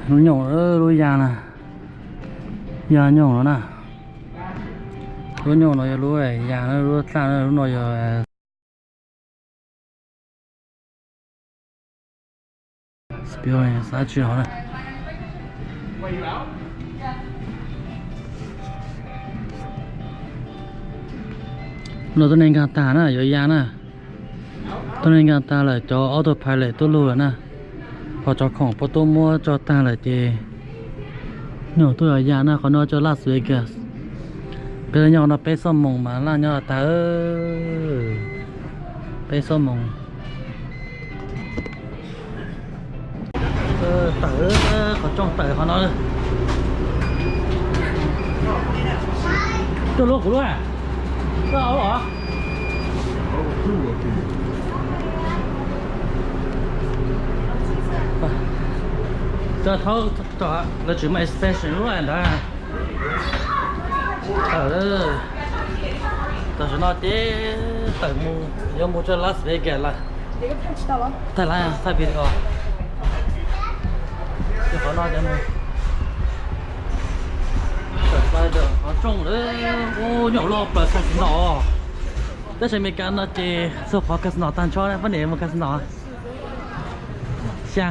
Lub nyooj, lub ya na, ya nyooj no na. Lub nyooj no yog lub ya na, lub dlaj na, lub no yog xab tsi hov na. No tuab neeg nkaag tag na, yuav ya na. Tuab neeg nkaag tag lawm, cov autopilot tuaj lug lawm na. Ho cov khoom puab tuaj muab tso tag lawm ces nyuam tuaj yuav ya na. Qhov no cov Las Vegas, peb nyob no peb xuab moos mas laj nyob tag. Peb xuab moos. Tawm, qhov rooj tawm qhov no. Tuaj lub kuv lub, tuaj lub os. Tso thaub, lawv tsis muaj extension lub ntawd. Tawm, tam sim no ces tawm mus, yuav mus rau Las Vegas lawm. Thaij lawm, thaij video. Qhov no ces mus, tawm plaws qhov rooj lawm. Ub, nyuam loj plaws casino. Tab sis Amelikas no ces txhua qhov casino tag nrho, poj niam mus casino. Xya.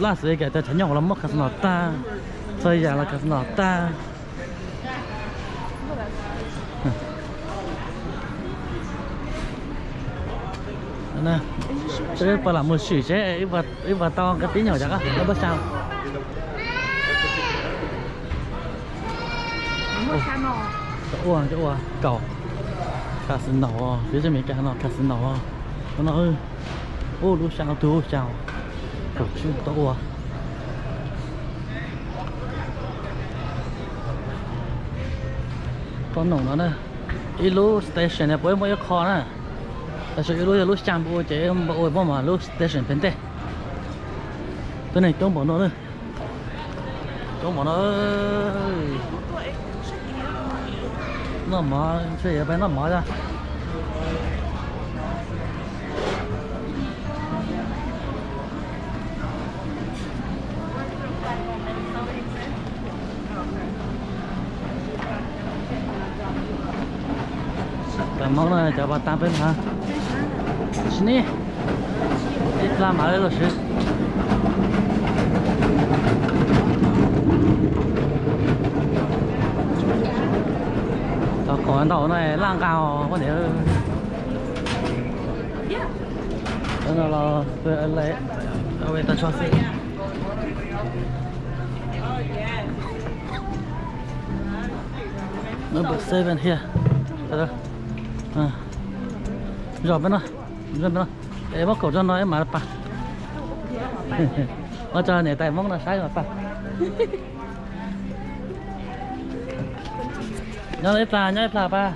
Las Vegas cov chaw nyob los muab casino tag, txhua yam los casino tag. Wb puas lam mus sim seb wb puas tau nqa tib nyuag cov qab hau tuaj xya. Cov ua, cov ua kaum, casino, fiv teb Amelikas no casino. Ua no, ub, lub xya, tug lub xya, kaum tsib tau ua. Tau noom no na, ib lub station no puas muaj ib qho na, tab sis ib lub yog lub xya npa ua ces npa ua muab mas lub station pem ntej. Tuab neeg coob npaum no na, coob npaum no. Noj mov, ntshe yuav peb noj mov os. Cov Hmoob no cov pas tas peb na, sim neej ib plag mam li los swb. Cov khoom ntau no laj nqa os poj niam. Cov no los tag nrho xwb. Number seven here. Zos peb no, zos peb no. Es muab kaum tso no ib mam pas. Muab tso niam tais Hmoob no saib mas pas. Nyob ib plag, nyob ib plag pas.